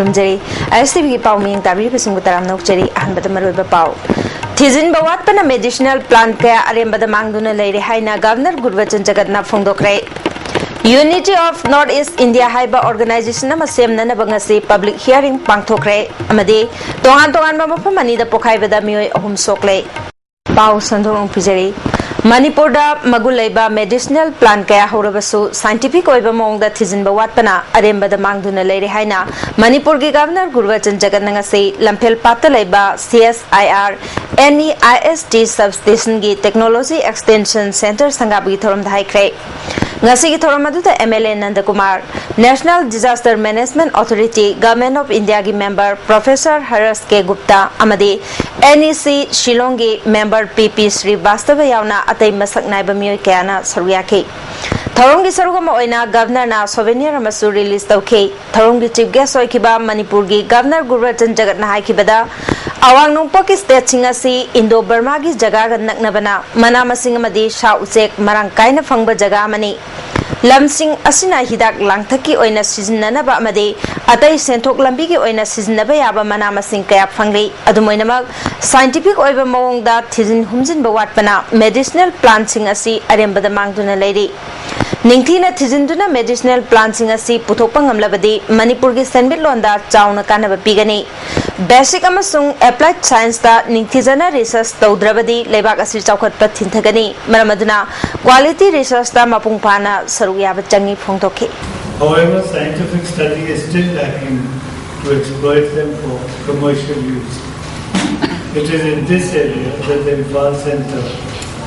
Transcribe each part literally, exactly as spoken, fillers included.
ꯈꯨꯔꯨꯝꯖꯔꯤ꯫ ꯑꯥꯏ ꯑꯦꯁ T ꯚꯤꯒꯤ ꯄꯥꯎ ꯃꯤꯌꯦꯡ ꯇꯥꯕꯤꯔꯤꯕꯁꯤꯡꯕꯨ ꯇꯔꯥꯝꯅ ꯑꯣꯛꯆꯔꯤ꯫ ꯑꯍꯥꯟꯕꯗ ꯃꯔꯨꯑꯣꯏꯕ ꯄꯥꯎ꯫ ꯊꯤꯖꯤꯟꯕ ꯋꯥꯠꯄꯅ medicinal plant ꯀꯌꯥ ꯑꯔꯦꯝꯕꯗ ꯃꯥꯡꯗꯨꯅ ꯂꯩꯔꯦ ꯍꯥꯏꯅ Governor ꯒꯨꯔꯕꯆꯟ ꯖꯒꯠꯅ ꯐꯣꯡꯗꯣꯛꯈ꯭ꯔꯦ꯫ Unity of North East India ꯍꯥꯏꯕ organization ꯑꯃ ꯁꯦꯝꯅꯅꯕ ꯉꯁꯤ public hearing ꯄꯥꯡꯊꯣꯛꯈ꯭ꯔꯦ ꯑꯃꯗꯤ ꯇꯣꯉꯥꯟ ꯇꯣꯉꯥꯟꯕ ꯃꯐꯝ ꯑꯅꯤꯗ ꯄꯣꯈꯥꯏꯕꯗ ꯃꯤꯑꯣꯏ ꯑꯍꯨꯝ ꯁꯣꯛꯂꯦ꯫ ꯄꯥꯎ ꯁꯟꯗꯣꯛꯅ ꯄꯤꯖꯔꯤ꯫ ꯃꯅꯤꯄꯨꯔꯗ ꯃꯒꯨꯟ ꯂꯩꯕ medicinal plant ꯀꯌꯥ ꯍꯧꯔꯕꯁꯨ scientific ꯑꯣꯏꯕ ꯃꯑꯣꯡꯗ ꯊꯤꯖꯤꯟꯕ ꯋꯥꯠꯄꯅ ꯑꯔꯦꯝꯕꯗ ꯃꯥꯡꯗꯨꯅ ꯂꯩꯔꯦ ꯍꯥꯏꯅ ꯃꯅꯤꯄꯨꯔꯒꯤ Governor ꯒꯨꯔꯕꯆꯟ ꯖꯒꯠꯅ ꯉꯁꯤ ꯂꯝꯐꯦꯜ ꯄꯥꯠꯇ ꯂꯩꯕ C S I R N E I S T substationꯒꯤ Technology Extension Centre ꯁꯪꯒꯥꯕꯒꯤ ꯊꯧꯔꯝꯗ ꯍꯥꯏꯈ꯭ꯔꯦ꯫ ꯉꯁꯤꯒꯤ ꯊꯧꯔꯝ ꯑꯗꯨꯗ M L A ꯅꯟꯗꯀꯨꯃꯥꯔ, National Disaster Management Authority, Government of Indiaꯒꯤ member Professor ꯍꯔꯁ ꯀꯦ ꯒꯨꯞꯇꯥ ꯑꯃꯗꯤ N E C ꯁꯤꯂꯣꯡꯒꯤ member P P ꯁ꯭ꯔꯤꯕꯥꯁꯇꯕ ꯌꯥꯎꯅ ꯑꯇꯩ ꯃꯁꯛ ꯅꯥꯏꯕ ꯃꯤꯑꯣꯏ ꯀꯌꯥꯅ ꯁꯔꯨꯛ ꯌꯥꯈꯤ꯫ ꯊꯧꯔꯝꯒꯤ ꯁꯔꯨꯛ ꯑꯃ ꯑꯣꯏꯅ Governorꯅ souvenir ꯑꯃꯁꯨ release ꯇꯧꯈꯤ꯫ ꯊꯧꯔꯝꯒꯤ chief guest ꯑꯣꯏꯈꯤꯕ ꯃꯅꯤꯄꯨꯔꯒꯤ Governor ꯒꯨꯔꯕꯆꯟ ꯖꯒꯠꯅ ꯍꯥꯏꯈꯤꯕꯗ, ꯑꯋꯥꯡ ꯅꯣꯡꯄꯣꯛꯀꯤ stateꯁꯤꯡ ꯑꯁꯤ Indo-Burmaꯒꯤ ꯖꯒꯥꯒ ꯅꯛꯅꯕꯅ ꯃꯅꯥ ꯃꯁꯤꯡ ꯑꯃꯗꯤ ꯁꯥ ꯎꯆꯦꯛ ꯃꯔꯥꯡ ꯀꯥꯏꯅ ꯐꯪꯕ ꯖꯒꯥ ꯑꯃꯅꯤ꯫ ꯂꯝꯁꯤꯡ ꯑꯁꯤꯅ ꯍꯤꯗꯥꯛ ꯂꯥꯡꯊꯛꯀꯤ ꯑꯣꯏꯅ ꯁꯤꯖꯤꯟꯅꯅꯕ ꯑꯃꯗꯤ ꯑꯇꯩ ꯁꯦꯟꯊꯣꯛ ꯂꯝꯕꯤꯒꯤ ꯑꯣꯏꯅ ꯁꯤꯖꯤꯟꯅꯕ ꯌꯥꯕ ꯃꯅꯥ ꯃꯁꯤꯡ ꯀꯌꯥ ꯐꯪꯂꯤ꯫ ꯑꯗꯨꯝ ꯑꯣꯏꯅꯃꯛ, scientific ꯑꯣꯏꯕ ꯃꯑꯣꯡꯗ ꯊꯤꯖꯤꯟ ꯍꯨꯝꯖꯤꯟꯕ ꯋꯥꯠꯄꯅ medicinal plantꯁꯤꯡ ꯑꯁꯤ ꯑꯔꯦꯝꯕꯗ ꯃꯥꯡꯗꯨꯅ ꯂꯩꯔꯤ꯫ ꯅꯤꯡꯊꯤꯅ ꯊꯤꯖꯤꯟꯗꯨꯅ medicinal plantꯁꯤꯡ ꯑꯁꯤ ꯄꯨꯊꯣꯛꯄ ꯉꯝꯂꯕꯗꯤ ꯃꯅꯤꯄꯨꯔꯒꯤ ꯁꯦꯟꯃꯤꯠꯂꯣꯟꯗ ꯆꯥꯎꯅ ꯀꯥꯟꯅꯕ ꯄꯤꯒꯅꯤ꯫ Basic ꯑꯃꯁꯨꯡ applied scienceꯇ ꯅꯤꯡꯊꯤꯖꯅ research ꯇꯧꯗ꯭ꯔꯕꯗꯤ ꯂꯩꯕꯥꯛ ꯑꯁꯤ ꯆꯥꯎꯈꯠꯄ ꯊꯤꯟꯊꯒꯅꯤ꯫ ꯃꯔꯝ ꯑꯗꯨꯅ quality researchꯇ ꯃꯄꯨꯡ ꯐꯥꯅ ꯁꯔꯨꯛ ꯌꯥꯕ ꯆꯪꯏ ꯐꯣꯡꯗꯣꯛꯈꯤ꯫ However, scientific study is still lacking to exploit them for commercial use. It is in this area that the Imphal Centre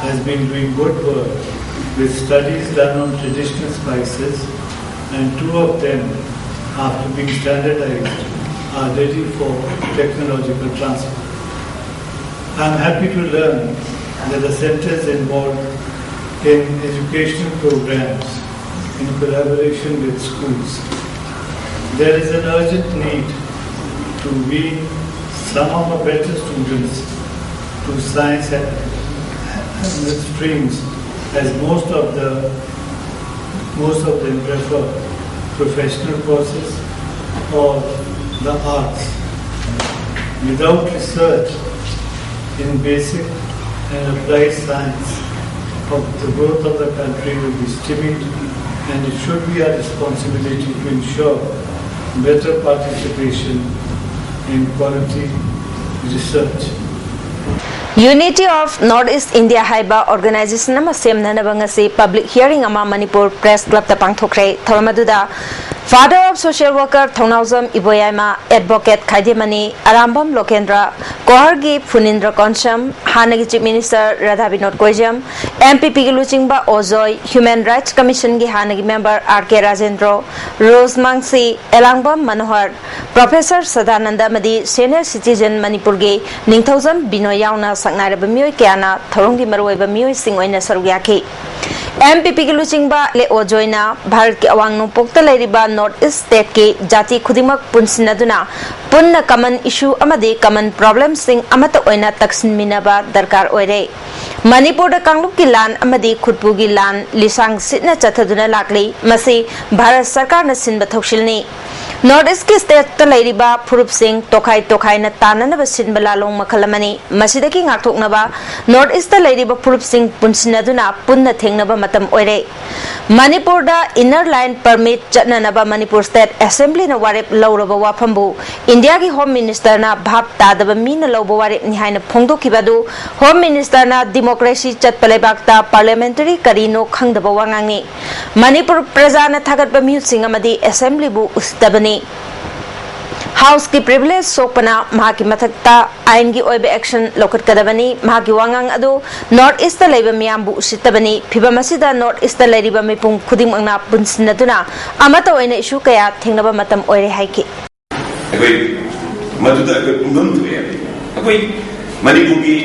has been doing good work with studies done on traditional spices, and two of them, after being standardized, are ready for technological transfer. I am happy to learn that the centre is involved in educational programs in collaboration with schools. There is an urgent need to wean some of our better students to science and, and streams, as most of the most of them prefer professional courses or the arts. Without research in basic and applied science, of the growth of the country will be stymied, and it should be our responsibility to ensure better participation in quality research. Unity of North East India ꯍꯥꯏꯕ organization ꯑꯃ ꯁꯦꯝꯅꯅꯕ ꯉꯁꯤ public hearing ꯑꯃ Manipur Press Clubꯇ ꯄꯥꯡꯊꯣꯛꯈ꯭ꯔꯦ꯫ ꯊꯧꯔꯝ ꯑꯗꯨꯗ Father of Social Worker Thounaojam Iboyaima, Advocate ꯈꯥꯏꯗꯦꯃꯅꯤ, Arambam ꯂꯣꯀꯦꯟꯗ꯭ꯔ, ꯀꯣꯍꯔꯒꯤ ꯐꯨꯅꯤꯟꯗ꯭ꯔ Konsam, ꯍꯥꯟꯅꯒꯤ Chief Minister Radha Vinod ꯀꯣꯏꯖꯝ, NPPꯒꯤ ꯂꯨꯆꯤꯡꯕ ꯑꯣꯖꯣꯏ, Human Rights Commissionꯒꯤ ꯍꯥꯟꯅꯒꯤ member R K Rajendro, Roj Mangsi, Elangbam Manohar, Professor Sadanand ꯑꯃꯗꯤ senior citizen ꯃꯅꯤꯄꯨꯔꯒꯤ ꯅꯤꯡꯊꯧꯖꯝ ꯕꯤꯅꯣꯏ ꯌꯥꯎꯅ ꯁꯛꯅꯥꯏꯔꯕ ꯃꯤꯑꯣꯏ ꯀꯌꯥꯅ ꯊꯧꯔꯝꯒꯤ ꯃꯔꯨꯑꯣꯏꯕ ꯃꯤꯑꯣꯏꯁꯤꯡ ꯑꯣꯏꯅ ꯁꯔꯨꯛ ꯌꯥꯈꯤ꯫ NPPꯒꯤ ꯂꯨꯆꯤꯡꯕ ꯂꯦꯑꯣ ꯖꯣꯏꯅ ꯚꯥꯔꯠꯀꯤ ꯑꯋꯥꯡ ꯅꯣꯡꯄꯣꯛꯇ ꯂꯩꯔꯤꯕ North East stateꯀꯤ ꯖꯥꯇꯤ ꯈꯨꯗꯤꯡꯃꯛ ꯄꯨꯟꯁꯤꯟꯅꯗꯨꯅ ꯄꯨꯟꯅ common issue ꯑꯃꯗꯤ common problemꯁꯤꯡ ꯑꯃꯠꯇ ꯑꯣꯏꯅ ꯇꯛꯁꯤꯟꯃꯤꯟꯅꯕ ꯗꯔꯀꯥꯔ ꯑꯣꯏꯔꯦ꯫ ꯃꯅꯤꯄꯨꯔꯗ ꯀꯥꯡꯂꯨꯞꯀꯤ ꯂꯥꯟ ꯑꯃꯗꯤ ꯈꯨꯠꯄꯨꯒꯤ ꯂꯥꯟ ꯂꯤꯁꯥꯡ ꯁꯤꯠꯅ ꯆꯠꯊꯗꯨꯅ ꯂꯥꯛꯂꯤ꯫ ꯃꯁꯤ ꯚꯥꯔꯠ ꯁꯔꯀꯥꯔꯅ ꯁꯤꯟꯕ ꯊꯧꯁꯤꯜꯅꯤ꯫ North Eastꯀꯤ stateꯇ ꯂꯩꯔꯤꯕ ꯐꯨꯔꯨꯞꯁꯤꯡ ꯇꯣꯈꯥꯏ ꯇꯣꯈꯥꯏꯅ ꯇꯥꯟꯅꯅꯕ ꯁꯤꯟꯕ ꯂꯥꯂꯣꯡ ꯃꯈꯜ ꯑꯃꯅꯤ꯫ ꯃꯁꯤꯗꯒꯤ ꯉꯥꯛꯊꯣꯛꯅꯕ North Eastꯇ ꯂꯩꯔꯤꯕ ꯐꯨꯔꯨꯞꯁꯤꯡ ꯄꯨꯟꯁꯤꯟꯅꯗꯨꯅ ꯄꯨꯟꯅ ꯊꯦꯡꯅꯕ ꯃꯇꯝ ꯑꯣꯏꯔꯦ꯫ ꯃꯅꯤꯄꯨꯔꯗ Inner Line Permit ꯆꯠꯅꯅꯕ ꯃꯅꯤꯄꯨꯔ State Assemblyꯅ ꯋꯥꯔꯦꯞ ꯂꯧꯔꯕ ꯋꯥꯐꯝꯕꯨ ꯏꯟꯗꯤꯌꯥꯒꯤ Home Ministerꯅ ꯚꯥꯞ ꯇꯥꯗꯕ ꯃꯤꯅ ꯂꯧꯕ ꯋꯥꯔꯦꯞꯅꯤ ꯍꯥꯏꯅ ꯐꯣꯡꯗꯣꯛꯈꯤꯕ ꯑꯗꯨ Home Ministerꯅ democracy ꯆꯠꯄ ꯂꯩꯕꯥꯛꯇ parliamentary ꯀꯔꯤꯅꯣ ꯈꯪꯗꯕ ꯋꯥꯉꯥꯡꯅꯤ꯫ ꯃꯅꯤꯄꯨꯔ ꯄ꯭ꯔꯖꯥꯅ ꯊꯥꯒꯠꯄ ꯃꯤꯍꯨꯠꯁꯤꯡ ꯑꯃꯗꯤ Assemblyꯕꯨ ꯎꯁꯤꯠꯇꯕꯅꯤ꯫ Houseꯀꯤ privilege ꯁꯣꯛꯄꯅ ꯃꯍꯥꯛꯀꯤ ꯃꯊꯛꯇ ꯑꯥꯏꯟꯒꯤ ꯑꯣꯏꯕ action ꯂꯧꯈꯠꯀꯗꯕꯅꯤ꯫ ꯃꯍꯥꯛꯀꯤ ꯋꯥꯉꯥꯡ ꯑꯗꯨ North Eastꯇ ꯂꯩꯕ ꯃꯤꯌꯥꯝꯕꯨ ꯎꯁꯤꯠꯇꯕꯅꯤ꯫ ꯐꯤꯚꯝ ꯑꯁꯤꯗ North Eastꯇ ꯂꯩꯔꯤꯕ ꯃꯤꯄꯨꯝ ꯈꯨꯗꯤꯡꯃꯛꯅ ꯄꯨꯟꯁꯤꯟꯅꯗꯨꯅ ꯑꯃꯠꯇ ꯑꯣꯏꯅ issue ꯀꯌꯥ ꯊꯦꯡꯅꯕ ꯃꯇꯝ ꯑꯣꯏꯔꯦ ꯍꯥꯏꯈꯤ꯫ ꯑꯩꯈꯣꯏ ꯃꯗꯨꯗ ꯑꯩꯈꯣꯏ ꯄꯨꯡꯐꯝ ꯊꯣꯛꯑꯦ꯫ ꯑꯩꯈꯣꯏ ꯃꯅꯤꯄꯨꯔꯒꯤ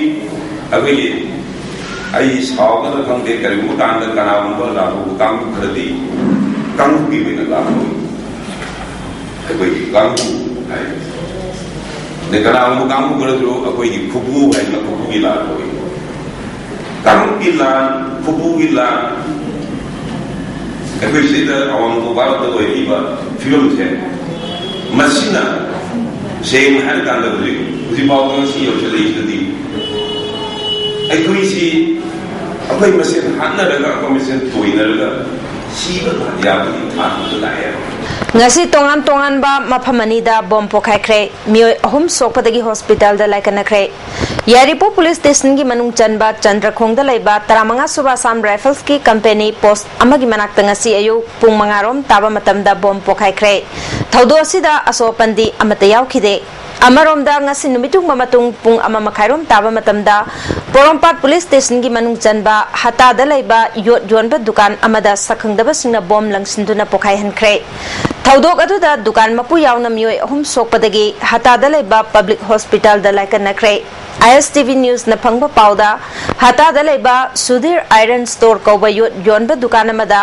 ꯑꯩꯈꯣꯏꯒꯤ ꯑꯩ ꯁꯥꯎꯒꯗ꯭ꯔꯥ ꯈꯪꯗꯦ, ꯀꯔꯤꯒꯨꯝꯕ ꯀꯥꯟꯗ ꯀꯅꯥꯒꯨꯝꯕ ꯂꯥꯛꯄꯕꯨ ꯀꯥꯡꯕꯨ ꯈꯔꯗꯤ ꯀꯥꯡꯕꯨꯒꯤ ꯑꯣꯏꯅ ꯂꯥꯛꯄ ꯑꯩꯈꯣꯏꯒꯤ ꯀꯥꯡꯕꯨ ꯍꯥꯏ꯫ ꯑꯗꯩ ꯀꯅꯥꯒꯨꯝꯕ ꯀꯥꯡꯕꯨ ꯈꯔꯁꯨ ꯑꯩꯈꯣꯏꯒꯤ ꯈꯨꯕꯨ ꯍꯥꯏꯅ ꯈꯨꯕꯨꯒꯤ ꯂꯥꯛꯄ ꯀꯥꯡꯂꯨꯞꯀꯤ ꯂꯥꯟ, ꯈꯨꯕꯨꯒꯤ ꯂꯥꯟ, ꯑꯩꯈꯣꯏ ꯁꯤꯗ ꯑꯋꯥꯡ ꯅꯣꯡꯄꯣꯛ ꯚꯥꯔꯠꯇ ꯑꯣꯏꯔꯤꯕ ꯐꯤꯕꯝꯁꯦ, ꯃꯁꯤꯅ ꯁꯦꯡꯅ ꯍꯥꯏꯔꯀꯥꯟꯗ ꯍꯧꯖꯤꯛ ꯍꯧꯖꯤꯛꯐꯥꯎꯗ ꯉꯁꯤ ꯌꯧꯁꯤꯜꯂꯛꯏꯁꯤꯗꯗꯤ ꯑꯩꯈꯣꯏꯁꯤ ꯑꯩꯈꯣꯏ ꯃꯁꯦꯟ ꯍꯥꯠꯅꯔꯒ ꯑꯩꯈꯣꯏ ꯃꯁꯦꯟ ꯇꯣꯏꯅꯔꯒ ꯁꯤꯕ ꯇꯥꯟꯖꯥꯕꯨꯗꯤ ꯊꯥꯗꯨꯅ ꯂꯥꯛꯑꯦ꯫ ꯉꯁꯤ ꯇꯣꯉꯥꯟ ꯇꯣꯉꯥꯟꯕ ꯃꯐꯝ ꯑꯅꯤꯗ ꯕꯣꯝ ꯄꯣꯈꯥꯏꯈ꯭ꯔꯦ꯫ ꯃꯤꯑꯣꯏ ꯑꯍꯨꯝ ꯁꯣꯛꯄꯗꯒꯤ ꯍꯣꯁꯄꯤꯇꯥꯜꯗ ꯂꯥꯏꯀꯠꯅꯈ꯭ꯔꯦ꯫ ꯌꯥꯏꯔꯤꯄꯣꯛ ꯄꯨꯂꯤꯁ ꯁ꯭ꯇꯦꯁꯟꯒꯤ ꯃꯅꯨꯡ ꯆꯟꯕ ꯆꯟꯗ꯭ꯔꯈꯣꯡꯗ ꯂꯩꯕ ꯇꯔꯥꯃꯉꯥ ꯁꯨꯕ ꯑꯁꯥꯝ ꯔꯥꯏꯐꯜꯁꯀꯤ ꯀꯝꯄꯦꯅꯤ ꯄꯣꯁ ꯑꯃꯒꯤ ꯃꯅꯥꯛꯇ ꯉꯁꯤ ꯑꯌꯨꯛ ꯄꯨꯡ ꯃꯉꯥ ꯔꯣꯝ ꯇꯥꯕ ꯃꯇꯝꯗ ꯕꯣꯝ ꯄꯣꯈꯥꯏꯈ꯭ꯔꯦ꯫ ꯊꯧꯗꯣꯛ ꯑꯁꯤꯗ ꯑꯁꯣꯛ ꯑꯄꯟꯗꯤ ꯑꯃꯠꯇ ꯌꯥꯎꯈꯤꯗꯦ꯫ ꯑꯃꯔꯣꯝꯗ, ꯉꯁꯤ ꯅꯨꯃꯤꯠ ꯌꯨꯡꯕ ꯃꯇꯨꯡ ꯄꯨꯡ ꯑꯃ ꯃꯈꯥꯏꯔꯣꯝ ꯇꯥꯕ ꯃꯇꯝꯗ ꯄꯣꯔꯣꯝꯄꯥꯠ ꯄꯨꯂꯤꯁ ꯁ꯭ꯇꯦꯁꯟꯒꯤ ꯃꯅꯨꯡ ꯆꯟꯕ ꯍꯇꯥꯗ ꯂꯩꯕ ꯌꯣꯠ ꯌꯣꯟꯕ ꯗꯨꯀꯥꯟ ꯑꯃꯗ ꯁꯛꯈꯪꯗꯕꯁꯤꯡꯅ ꯕꯣꯝ ꯂꯪꯁꯤꯟꯗꯨꯅ ꯄꯣꯈꯥꯏꯍꯟꯈ꯭ꯔꯦ꯫ ꯊꯧꯗꯣꯛ ꯑꯗꯨꯗ ꯗꯨꯀꯥꯟ ꯃꯄꯨ ꯌꯥꯎꯅ ꯃꯤꯑꯣꯏ ꯑꯍꯨꯝ ꯁꯣꯛꯄꯗꯒꯤ ꯍꯇꯥꯗ ꯂꯩꯕ ꯄꯕ꯭ꯂꯤꯛ ꯍꯣꯁꯄꯤꯇꯥꯜꯗ ꯂꯥꯏꯀꯠꯅꯈ꯭ꯔꯦ꯫ ꯑꯥꯏ ꯑꯦꯁ ꯇꯤ ꯚꯤ ꯅ꯭ꯌꯨꯁꯅ ꯐꯪꯕ ꯄꯥꯎꯗ, ꯍꯇꯥꯗ ꯂꯩꯕ ꯁꯨꯙꯤꯔ ꯑꯥꯏꯔꯟ ꯁ꯭ꯇꯣꯔ ꯀꯧꯕ ꯌꯣꯠ ꯌꯣꯟꯕ ꯗꯨꯀꯥꯟ ꯑꯃꯗ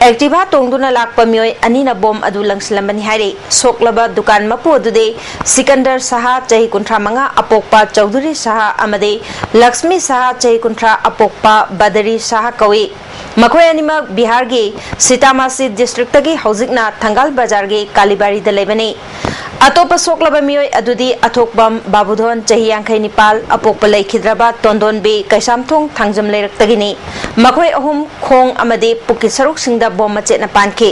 ꯑꯦꯛꯇꯤꯚꯥ ꯇꯣꯡꯗꯨꯅ ꯂꯥꯛꯄ ꯃꯤꯑꯣꯏ ꯑꯅꯤꯅ ꯕꯣꯝ ꯑꯗꯨ ꯂꯪꯁꯤꯜꯂꯝꯕꯅꯤ ꯍꯥꯏꯔꯤ꯫ ꯁꯣꯛꯂꯕ ꯗꯨꯀꯥꯟ ꯃꯄꯨ ꯑꯗꯨꯗꯤ ꯁꯤꯀꯟꯗꯔ ꯁꯍꯥ, ꯆꯍꯤ ꯀꯨꯟꯊ꯭ꯔꯥ ꯃꯉꯥ, ꯑꯄꯣꯛꯄ ꯆꯧꯙꯨꯔꯤ ꯁꯍꯥ ꯑꯃꯗꯤ ꯂꯛꯁꯃꯤ ꯁꯍꯥ, ꯆꯍꯤ ꯀꯨꯟꯊ꯭ꯔꯥ, ꯑꯄꯣꯛꯄ ꯕꯗꯔꯤ ꯁꯍꯥ ꯀꯧꯏ꯫ ꯃꯈꯣꯏ ꯑꯅꯤꯃꯛ ꯕꯤꯍꯥꯔꯒꯤ ꯁꯤꯇꯥꯃꯥꯁꯤ ꯗꯤꯁꯇ꯭ꯔꯤꯛꯇꯒꯤ ꯍꯧꯖꯤꯛꯅ ꯊꯪꯒꯥꯜ ꯕꯖꯥꯔꯒꯤ ꯀꯥꯂꯤꯕꯥꯔꯤꯗ ꯂꯩꯕꯅꯤ꯫ ꯑꯇꯣꯞꯄ ꯁꯣꯛꯂꯕ ꯃꯤꯑꯣꯏ ꯑꯗꯨꯗꯤ ꯑꯊꯣꯛꯄꯝ ꯕꯥꯕꯨꯙꯣꯟ, ꯆꯍꯤ ꯌꯥꯡꯈꯩ ꯅꯤꯄꯥꯜ, ꯑꯄꯣꯛꯄ ꯂꯩꯈꯤꯗ꯭ꯔꯕ ꯇꯣꯟꯗꯣꯟꯕꯤ ꯀꯩꯁꯥꯝꯊꯣꯡ ꯊꯥꯡꯖꯝ ꯂꯩꯔꯛꯇꯒꯤꯅꯤ꯫ ꯃꯈꯣꯏ ꯑꯍꯨꯝ ꯈꯣꯡ ꯑꯃꯗꯤ ꯄꯨꯛꯀꯤ ꯁꯔꯨꯛꯁꯤꯡꯗ ꯕꯣꯝ ꯃꯆꯦꯠꯅ ꯄꯥꯟꯈꯤ꯫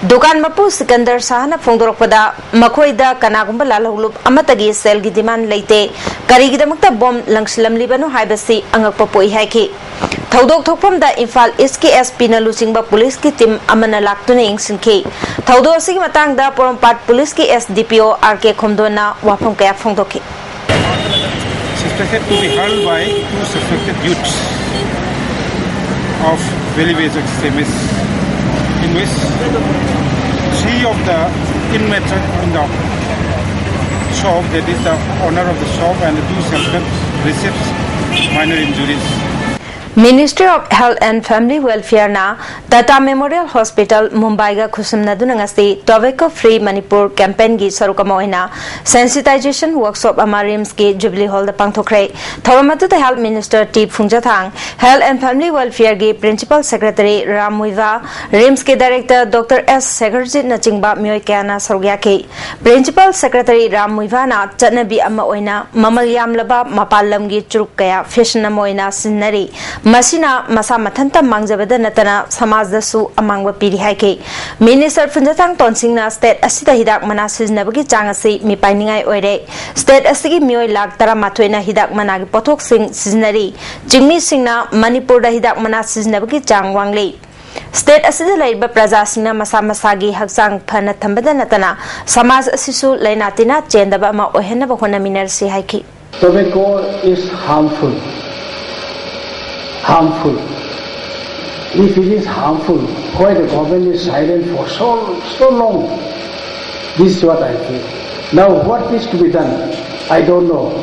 ꯗꯨꯀꯥꯟ ꯃꯄꯨ ꯁꯤꯀꯟꯗꯔ ꯁꯥꯍꯅ ꯐꯣꯡꯗꯣꯔꯛꯄꯗ, ꯃꯈꯣꯏꯗ ꯀꯅꯥꯒꯨꯝꯕ ꯂꯥꯜꯍꯧꯂꯨꯞ ꯑꯃꯠꯇꯒꯤ ꯁꯦꯜꯒꯤ ꯗꯤꯃꯥꯟ ꯂꯩꯇꯦ, ꯀꯔꯤꯒꯤꯗꯃꯛꯇ ꯕꯣꯝ ꯂꯪꯁꯤꯜꯂꯝꯂꯤꯕꯅꯣ ꯍꯥꯏꯕꯁꯤ ꯑꯉꯛꯄ ꯄꯣꯛꯏ ꯍꯥꯏꯈꯤ꯫ ꯊꯧꯗꯣꯛ ꯊꯣꯛꯐꯝꯗ ꯏꯝꯐꯥꯜ ꯏꯁꯀꯤ ꯑꯦꯁ ꯄꯤꯅ ꯂꯨꯆꯤꯡꯕ ꯄꯨꯂꯤꯁꯀꯤ ꯇꯤꯝ ꯑꯃꯅ ꯂꯥꯛꯇꯨꯅ ꯌꯦꯡꯁꯤꯟꯈꯤ꯫ ꯊꯧꯗꯣꯛ ꯑꯁꯤꯒꯤ ꯃꯇꯥꯡꯗ ꯄꯣꯔꯣꯝꯄꯥꯠ ꯄꯨꯂꯤꯁꯀꯤ ꯑꯦꯁ ꯗꯤ ꯄꯤ ꯑꯣ ꯑꯥꯔ ꯀꯦ ꯈꯣꯝꯗꯣꯟꯅ ꯋꯥꯐꯝ ꯀꯌꯥ ꯐꯣꯡꯗꯣꯛꯈꯤ꯫ Suspected to be held by two suspected youths of very basic extremists, in which three of the inmates in the shop, that is the owner of the shop and the two suspects, received minor injuries. Ministry of Health and Family Welfare ꯅ Tata Memorial Hospital ꯃꯨꯝꯕꯥꯏꯒ ꯈꯨꯠꯁꯝꯅꯗꯨꯅ ꯉꯁꯤ Tobacco Free Manipur campaign ꯒꯤ ꯁꯔꯨꯛ ꯑꯃ ꯑꯣꯏꯅ sensitization workshop ꯑꯃ RIMS ꯀꯤ Jubilee Hall ꯗ ꯄꯥꯡꯊꯣꯛꯈ꯭ꯔꯦ꯫ ꯊꯧꯔꯝ ꯑꯗꯨꯗ Health Minister T ꯐꯨꯡꯖꯊꯥꯡ, Health and Family Welfare ꯒꯤ Principal Secretary Ram Muivah, RIMS ꯀꯤ Director Doctor S ꯁꯦꯒꯔꯖꯤꯠꯅꯆꯤꯡꯕ ꯃꯤꯑꯣꯏ ꯀꯌꯥꯅ ꯁꯔꯨꯛ ꯌꯥꯈꯤ꯫ Principal Secretary ꯔꯥꯝ ꯃꯨꯏꯚꯥꯅ ꯆꯠꯅꯕꯤ ꯑꯃ ꯑꯣꯏꯅ ꯃꯃꯜ ꯌꯥꯝꯂꯕ ꯃꯄꯥꯟ ꯂꯝꯒꯤ ꯆꯨꯔꯨꯞ ꯀꯌꯥ fashion ꯑꯃ ꯑꯣꯏꯅ ꯁꯤꯖꯤꯟꯅꯔꯤ꯫ ꯃꯁꯤꯅ ꯃꯁꯥ ꯃꯊꯟꯇ ꯃꯥꯡꯖꯕꯗ ꯅꯠꯇꯅ ꯁꯃꯥꯖꯗꯁꯨ ꯑꯃꯥꯡꯕ ꯄꯤꯔꯤ ꯍꯥꯏꯈꯤ꯫ Minister ꯐꯨꯟꯖꯊꯥꯡ ꯇꯣꯟꯁꯤꯡꯅ state ꯑꯁꯤꯗ ꯍꯤꯗꯥꯛ ꯃꯅꯥ ꯁꯤꯖꯤꯟꯅꯕꯒꯤ ꯆꯥꯡ ꯑꯁꯤ ꯃꯤꯄꯥꯏꯅꯤꯡꯉꯥꯏ ꯑꯣꯏꯔꯦ꯫ State ꯑꯁꯤꯒꯤ ꯃꯤꯑꯣꯏ ꯂꯥꯈ ꯇꯔꯥꯃꯥꯊꯣꯏꯅ ꯍꯤꯗꯥꯛ ꯃꯅꯥꯒꯤ ꯄꯣꯠꯊꯣꯛꯁꯤꯡ ꯁꯤꯖꯤꯟꯅꯔꯤ꯫ ꯆꯤꯡꯃꯤꯁꯤꯡꯅ ꯃꯅꯤꯄꯨꯔꯗ ꯍꯤꯗꯥꯛ ꯃꯅꯥ ꯁꯤꯖꯤꯟꯅꯕꯒꯤ ꯆꯥꯡ ꯋꯥꯡꯂꯤ꯫ State ꯑꯁꯤꯗ ꯂꯩꯔꯤꯕ ꯄ꯭ꯔꯖꯥꯁꯤꯡꯅ ꯃꯁꯥ ꯃꯁꯥꯒꯤ ꯍꯛꯆꯥꯡ ꯐꯅ ꯊꯝꯕꯗ ꯅꯠꯇꯅ ꯁꯃꯥꯖ ꯑꯁꯤꯁꯨ ꯂꯥꯏꯅꯥ ꯇꯤꯟꯅꯥ ꯆꯦꯟꯗꯕ ꯑꯃ ꯑꯣꯏꯍꯟꯅꯕ ꯍꯣꯠꯅꯃꯤꯟꯅꯔꯁꯤ ꯍꯥꯏꯈꯤ꯫ Tobacco is harmful. Harmful. If it is harmful, why the government is silent for so, so long? This is what I feel. Now, what is to be done? I don't know.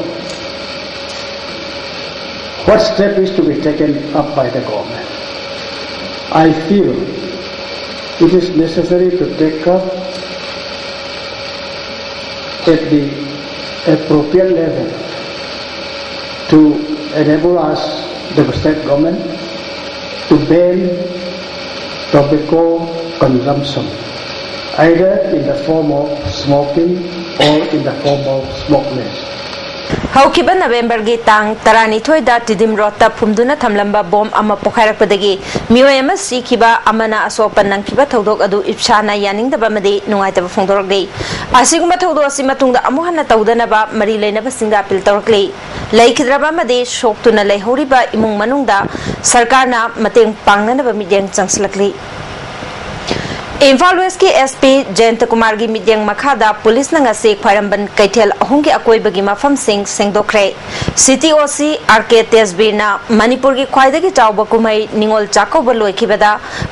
What step is to be taken up by the government? I feel it is necessary to take up at the appropriate level to enable us, the state government, to ban tobacco consumption, either in the form of smoking or in the form of smokeless. ꯍꯧꯈꯤꯕ ꯅꯕꯦꯝꯕꯔꯒꯤ ꯇꯥꯡ ꯇꯔꯥꯅꯤꯊꯣꯏꯗ Tiddim ꯔꯣꯗꯇ ꯐꯨꯝꯗꯨꯅ ꯊꯝꯂꯝꯕ bomb ꯑꯃ ꯄꯣꯈꯥꯏꯔꯛꯄꯗꯒꯤ ꯃꯤꯑꯣꯏ ꯑꯃ ꯁꯤꯈꯤꯕ ꯑꯃꯅ ꯑꯁꯣꯛ ꯑꯄꯟ ꯅꯪꯈꯤꯕ ꯊꯧꯗꯣꯛ ꯑꯗꯨ ꯏꯞꯁꯥꯅ ꯌꯥꯅꯤꯡꯗꯕ ꯑꯃꯗꯤ ꯅꯨꯡꯉꯥꯏꯇꯕ ꯐꯣꯡꯗꯣꯔꯛꯂꯤ꯫ ꯑꯁꯤꯒꯨꯝꯕ ꯊꯧꯗꯣꯛ ꯑꯁꯤ ꯃꯇꯨꯡꯗ ꯑꯃꯨꯛ ꯍꯟꯅ ꯇꯧꯗꯅꯕ ꯃꯔꯤ ꯂꯩꯅꯕꯁꯤꯡꯗ ꯑꯄꯤꯜ ꯇꯧꯔꯛꯂꯤ꯫ ꯂꯩꯈꯤꯗ꯭ꯔꯕ ꯑꯃꯗꯤ ꯁꯣꯛꯇꯨꯅ ꯂꯩꯍꯧꯔꯤꯕ ꯏꯃꯨꯡ ꯃꯅꯨꯡꯗ ꯁꯔꯀꯥꯔꯅ ꯃꯇꯦꯡ ꯄꯥꯡꯅꯅꯕ ꯃꯤꯠꯌꯦꯡ ꯆꯪꯁꯤꯜꯂꯛꯂꯤ꯫ ꯏꯝꯐꯥꯜ ꯋꯦꯁꯀꯤ ꯑꯦꯁ ꯄꯤ ꯖꯌꯟꯇ ꯀꯨꯃꯥꯔꯒꯤ ꯃꯤꯠꯌꯦꯡ ꯃꯈꯥꯗ ꯄꯨꯂꯤꯁꯅ ꯉꯁꯤ ꯈ꯭ꯋꯥꯏꯔꯝꯕꯟ ꯀꯩꯊꯦꯜ ꯑꯍꯨꯝꯒꯤ ꯑꯀꯣꯏꯕꯒꯤ ꯃꯐꯝꯁꯤꯡ ꯁꯦꯡꯗꯣꯛꯈ꯭ꯔꯦ꯫ ꯁꯤꯇꯤ ꯑꯣ ꯁꯤ ꯑꯥꯔ ꯀꯦ ꯇꯦꯖꯕꯤꯔꯅ ꯃꯅꯤꯄꯨꯔꯒꯤ ꯈ꯭ꯋꯥꯏꯗꯒꯤ ꯆꯥꯎꯕ ꯀꯨꯝꯍꯩ ꯅꯤꯉꯣꯜ ꯆꯥꯛꯀꯧꯕ ꯂꯣꯏꯈꯤꯕꯗ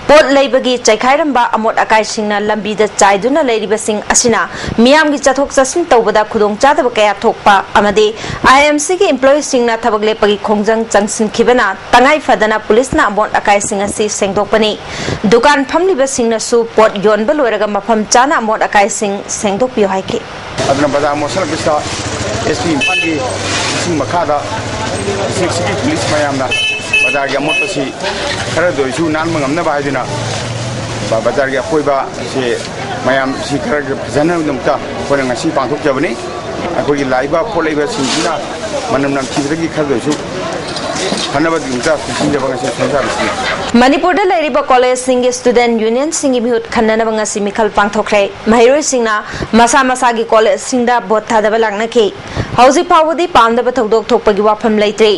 ꯄꯣꯠ ꯂꯩꯕꯒꯤ ꯆꯥꯏꯈꯥꯏꯔꯝꯕ ꯑꯃꯣꯠ ꯑꯀꯥꯏꯁꯤꯡꯅ ꯂꯝꯕꯤꯗ ꯆꯥꯏꯗꯨꯅ ꯂꯩꯔꯤꯕꯁꯤꯡ ꯑꯁꯤꯅ ꯃꯤꯌꯥꯝꯒꯤ ꯆꯠꯊꯣꯛ ꯆꯠꯁꯤꯟ ꯇꯧꯕꯗ ꯈꯨꯗꯣꯡꯆꯥꯗꯕ ꯀꯌꯥ ꯊꯣꯛꯄ ꯑꯃꯗꯤ ꯑꯥꯏ ꯑꯦꯝ ꯁꯤꯒꯤ ꯏꯝꯄ꯭ꯂꯣꯌꯤꯁꯤꯡꯅ ꯊꯕꯛ ꯂꯦꯞꯄꯒꯤ ꯈꯣꯡꯖꯪ ꯆꯪꯁꯤꯟꯈꯤꯕꯅ ꯇꯉꯥꯏ ꯐꯗꯅ ꯄꯨꯂꯤꯁꯅ ꯑꯃꯣꯠ ꯑꯀꯥꯏꯁꯤꯡ ꯑꯁꯤ ꯁꯦꯡꯗꯣꯛꯄꯅꯤ꯫ ꯗꯨꯀꯥꯟ ꯐꯝꯂꯤꯕꯁꯤꯡꯅꯁꯨ ꯄꯣꯠ ꯌꯣꯟꯕ ꯂꯣꯏꯔꯒ ꯃꯐꯝ ꯆꯥꯅ ꯑꯃꯣꯠ ꯑꯀꯥꯏꯁꯤꯡ ꯁꯦꯡꯗꯣꯛꯄꯤꯌꯨ ꯍꯥꯏꯈꯤ꯫ ꯑꯗꯨꯅ ꯕꯖꯥꯔ ꯃꯣꯠꯁꯜꯂꯛꯄꯁꯤꯗ ꯑꯦꯁ ꯄꯤ ꯏꯝꯐꯥꯜꯒꯤ ꯂꯨꯆꯤꯡ ꯃꯈꯥꯗ ꯗꯤꯁꯇ꯭ꯔꯤꯛꯁꯤꯒꯤ ꯄꯨꯂꯤꯁ ꯃꯌꯥꯝꯅ ꯕꯖꯥꯔꯒꯤ ꯑꯃꯣꯠꯄꯁꯤ ꯈꯔꯗ ꯑꯣꯏꯔꯁꯨ ꯅꯥꯟꯕ ꯉꯝꯅꯕ ꯍꯥꯏꯗꯨꯅ ꯕ-, ꯕꯖꯥꯔꯒꯤ ꯑꯀꯣꯏꯕꯁꯦ ꯃꯌꯥꯝꯁꯤ ꯈꯔ ꯐꯖꯅꯕꯒꯤꯗꯃꯛꯇ ꯑꯩꯈꯣꯏꯅ ꯉꯁꯤ ꯄꯥꯡꯊꯣꯛꯆꯕꯅꯤ꯫ ꯑꯩꯈꯣꯏꯒꯤ ꯂꯥꯛꯏꯕ ꯄꯣꯠ ꯂꯩꯕꯁꯤꯡꯁꯤꯅ ꯃꯅꯝ ꯅꯝꯊꯤꯕꯗꯒꯤ ꯈꯔꯗ ꯑꯣꯏꯔꯁꯨ ꯐꯅꯕꯒꯤꯗꯃꯛꯇ ꯁꯤꯟꯖꯕ ꯉꯁꯤ ꯈꯣꯡꯊꯥꯡꯁꯤꯅꯤ꯫ ꯃꯅꯤꯄꯨꯔꯗ ꯂꯩꯔꯤꯕ ꯀꯣꯂꯦꯖꯁꯤꯡꯒꯤ ꯁ꯭ꯇꯨꯗꯦꯟꯠ ꯌꯨꯅꯤꯌꯟꯁꯤꯡꯒꯤ ꯃꯤꯍꯨꯠ ꯈꯟꯅꯅꯕ ꯉꯁꯤ ꯃꯤꯈꯜ ꯄꯥꯡꯊꯣꯛꯈ꯭ꯔꯦ꯫ ꯃꯍꯩꯔꯣꯏꯁꯤꯡꯅ ꯃꯁꯥ ꯃꯁꯥꯒꯤ ꯀꯣꯂꯦꯖꯁꯤꯡꯗ ꯚꯣꯠ ꯊꯥꯗꯕ ꯂꯥꯛꯅꯈꯤ꯫ ꯍꯧꯖꯤꯛ ꯐꯥꯎꯕꯗꯤ ꯄꯥꯝꯗꯕ ꯊꯧꯗꯣꯛ ꯊꯣꯛꯄꯒꯤ ꯋꯥꯐꯝ ꯂꯩꯇ꯭ꯔꯤ꯫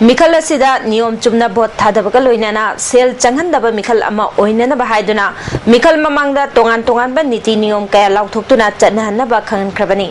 ꯃꯤꯈꯜ ꯑꯁꯤꯗ ꯅꯤꯌꯣꯝ ꯆꯨꯝꯅ ꯚꯣꯠ ꯊꯥꯗꯕꯒ ꯂꯣꯏꯅꯅ ꯁꯦꯜ ꯆꯪꯍꯟꯗꯕ ꯃꯤꯈꯜ ꯑꯃ ꯑꯣꯏꯅꯅꯕ ꯍꯥꯏꯗꯨꯅ ꯃꯤꯈꯜ ꯃꯃꯥꯡꯗ ꯇꯣꯉꯥꯟ ꯇꯣꯉꯥꯟꯕ ꯅꯤꯇꯤ ꯅꯤꯌꯣꯝ ꯀꯌꯥ ꯂꯥꯎꯊꯣꯛꯇꯨꯅ ꯆꯠꯅꯍꯟꯅꯕ ꯈꯪꯍꯟꯈ꯭ꯔꯕꯅꯤ꯫